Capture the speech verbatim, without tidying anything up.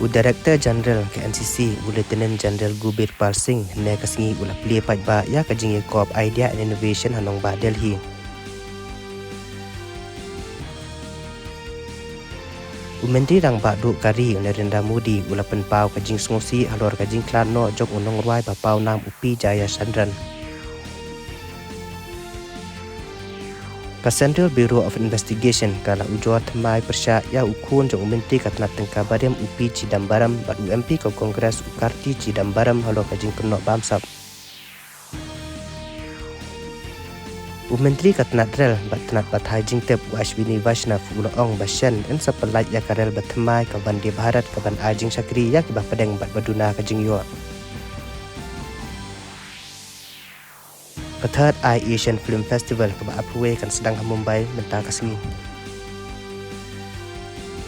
U Director General ka N C C, u Lieutenant General Gurpreet Singh, hynne ka sngi u la plie paidbah ïa ka jingïakop Idea and Innovation ha nongbah Delhi. U Myntri Rangbah Duh ka ri, u Narendra Modi, u la pynpaw ka jingsngewsih halor ka jingkhlad noh jong u nongrwai ba pawnam u P Jayachandran. Ka Central Bureau of Investigation ka la ujor thymmai pyrshah ïa u khun jong u Myntri ka tnat tyngka barim u P Chidambaram bad u M P ka Congress u Karti Chidambaram halor ka jingkynnoh bamsap. U Myntri ka tnat rel bad tnat pathai jingtep u Ashwini Vaishnaw u la ong ba shen yn sa pyllait ïa ka rel bathymmai ka Vande Bharat kaban ai jingshakri ïa kiba pdeng bad ba duna ka jingïoh. Ka Third Eye Asian Film Festival kaba arphew wei kan sdang ha Mumbai mynta ka sngi.